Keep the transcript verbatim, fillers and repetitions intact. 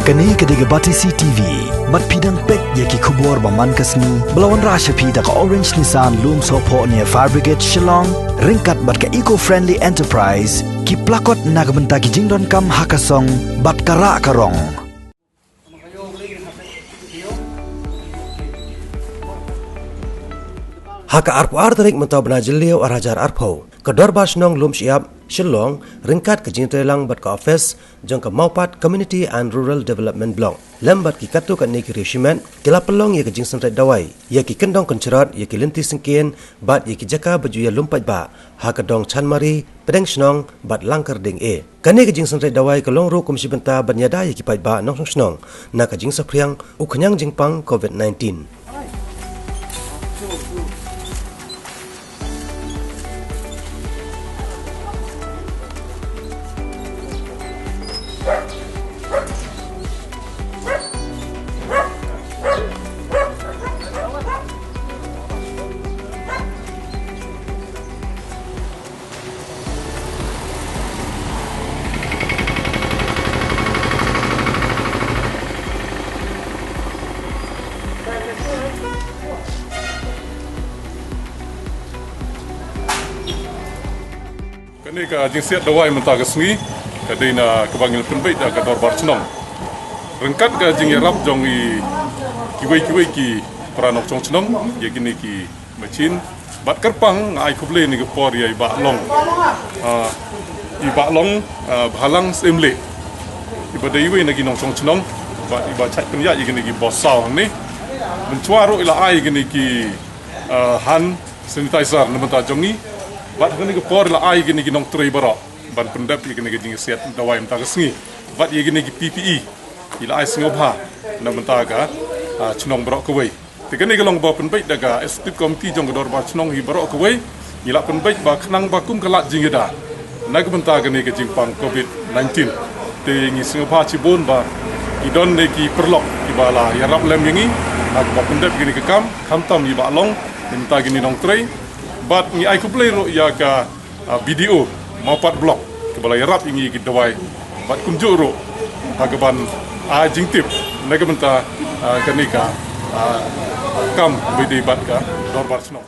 Kane ka dei ka Batesi T V. Bad phi dang peit ïa ki khubor ba man ka sngi ba la wanrah sha phi da ka Orange Nissan Lumsohphoh near Fire Brigade Shillong, ryngkat bad ka Eco Friendly Enterprise, ki plakot na ka bynta ki jingdonkam ha ka song bad ka rah ka rong. Ha ka arphew ar tarik mynta u bnai Jylliew ar hajar arphew, ka Dorbar Shnong Lumshyiap Shillong ryngkat ka jingtreilang bad ka office jong ka Mawpat Community and Rural Development Block lem bad ki katto katne ki riew shimet ki la pynlong ïa ka jingsynreit dawai ïa ki kyndong kynshrot, ïa ki lynti syngkien bad ïa ki jaka ba ju ïalum paidbah ha ka dong Chanmari, Pdeng Shnong bad Langkyrding A. Kane ka jingsynreit dawai ka long ruh kum shi bynta ban ïada ïa ki paidbah nongshong shnong na ka jingsaphriang u khñiang jingpang covid nineteen. Kane ka jingsiat dawai mynta ka sngi ka dei na kaba ngi la pynbeit da ka Dorbar Shnong ryngkat ka jingïarap jong i kiwei kiwei ki para nongshong shnong ïa kine ki machine. Bad kyrpang nga ai khublei ha kane ka por ïa i Bah Long, ah, i Bah Long, ah, Bhalang Syiemlieh, iba dei iwei na ki nongshong shnong bad iba shait pynïaid ïa kine ki bos saw hangne. Mynshuwa ruh i la ai ïa kine ki, ah, hand sanitizer na bynta jong ngi. Bad ha kane ka por i la ai ïa kine ki nongtrei baroh ban pyndep ïa kine ki jingsiat dawai mynta ka sngi. Bad ïa kine ki P P E i la ai sngewbha na bynta ka, ah, shnong baroh kawei. Te kane ka long ba pynbeit da ka Executive Committee jong ka Dorbar Shnong hi baroh kawei. Ngi la pynbeit ba khnang ba kum ka lad jingïada na ka bynta kane ka jingpang covid nineteen, te ngi sngewbha shibun ba ki don ne ki paralok kiba la ïarap lem ïa ngi ha kaba pyndep kane ka kam, khamtam i Bah Long, na ka bynta kine ki nongtrei. Bad ngi ai khublei ruh ïa ka, ah, B D O Mawpat Block kaba la ïarap ïa ngi ki dawai bad kumjuh ruh ha kaban ai jingtip na ka bynta, ah, kane ka, ah, kam ba dei bad ka Dorbar Shnong.